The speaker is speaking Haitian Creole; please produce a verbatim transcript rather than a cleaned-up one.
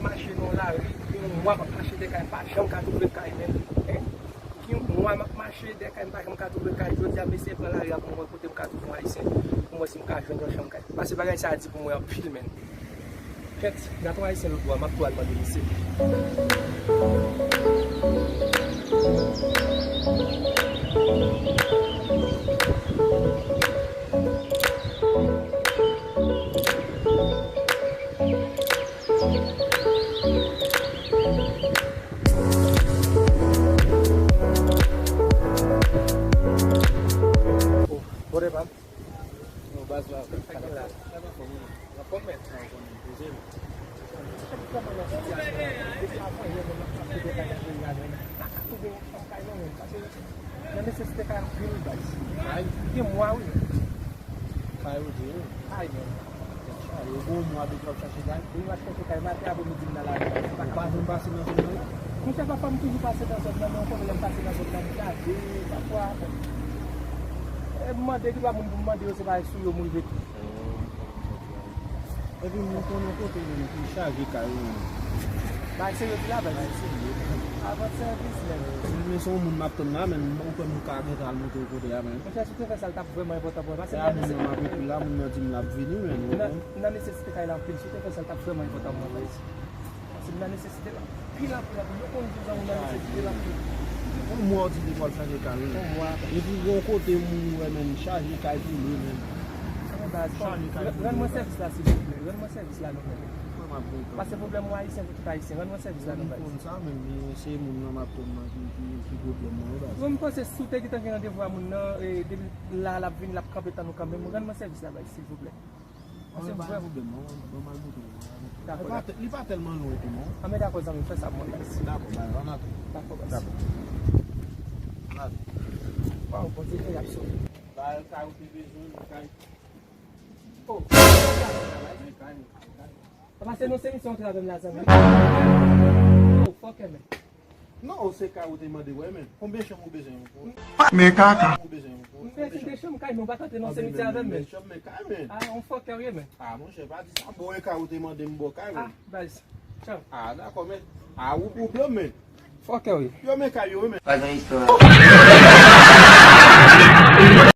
Mache nan lari, gen yon mwa m ap mache dèyè kay, m pa janm ka twouve kay, menm. Hein? Gen yon mwa m ap mache dèyè kay, m pa janm ka twouve kay. Jodi a, m eseye pran lari a pou m wè kote m ka twouve yon Ayisyen. Pou m wè si m ka jwenn yon chanm kay. Pase bagay sa a di pou mwen anpil, menn. Kèt, gade yon Ayisyen lòt bò a, m ap tou al mande misye. Bòdè pa m. Yo, baz la. Sa gen la? Sa gen fòm, wi. Anfòm, mèt. Sa w konnen, poze m. Sa k kòman nan sitiyasyon la? Depi avan yè, menm ap ap kote kay nan peyi a, menm pa ka twouve yon fanm kay non, menm. Paske nan nesesite kay anpil, baz. Kay? Gen mwa, wi. Kay ou di, wi. Kay, menm. Yo gon mwa depi w ap chache kay. Wi, m ap chache kay maten apre midi m nan lari. Ou pa janm pase nan zòn nan? Monchè, pafwa m toujou pase nan zòn nan, men w konnen lè m pase nan zòn nan, m gade, pafwa, e, m mande, gen dwa moun pou m mande yo, se pa sou yo m rive tou. Epi m konnen kote menm ki chaje kay ou menm. Bagay serye di la, baz. Bagay serye. Avan sèvis, menm. Men se yon moun m ap tann la, men ou kwè m ka gentan al montre w kote a, men. Monchè, si w te fè sa, l t ap vrèman enpòtan pou mwen. Pase a, moun nan m ap ekri la, moun nan di m l ap vini, men. Nan, nan nesesite kay la anpil, si w te fè sa, l t ap vrèman enpòtan pou mwen, baz. Paske m nan nesesite l anpil, anpil, anpil. Yo konn di zanmi nan nesesite l anpil. Yon mwa w di depi w ap chache kay, wi. Yon mwa. Epi gon kote moun wè, menm, chaje kay pou li, menm. Anben, baz, rann mwen sèvis la, silvouplè. Rann mwen sèvis la, non, menm. Mwen m ap kontan. Paske pwoblèm mwen Ayisyen pou tout Ayisyen. Rann mwen sèvis la, non, baz. Mwen m konn sa, men se moun nan m ap tann nan ki, ki, ki pwoblèm mwen, wi, baz. Mwen, m panse si w te gentan gen randevou a moun nan, e, depi la, l ap vini, l ap kanpe tann ou kanmenm. Rann mwen sèvis la, baz, silvouplè. Paske m vrè pwoblèm, non, ban m al montre w. Dakò, li pa, li pa tèlman lwen tou, non. Anben, dakò, zanmi, fè sa pou mwen, baz. Dakò, baz, ann atann. Dakò, baz. Dakò. Ann atann. Waw, Bondye fè y ap sove. Ba, kay ou te bezwen, kay. Oh, kay, kay, kay. Papa, se non, se misye antre avè m la, zanmi. Oh, fuck, man. Non, se kay ou te mande, wè, men. Konbyen chanm ou bezwen? Men kaka. Ou bezwen? M bezwen de chanm kay, men ou pa ka antre nan simityè avè m, men. Chanm, men kay, men. Ah, on fucker, ye, men. Ah, monchè, pa di sa. Bon, e kay ou te mande m, bon, kay, men. Ah, baz. Chanm. Ah, dakò, men. Ah, ou pwoblèm, men. Fucker, ye. Yo, men kay yo, men. Pa gen istwa.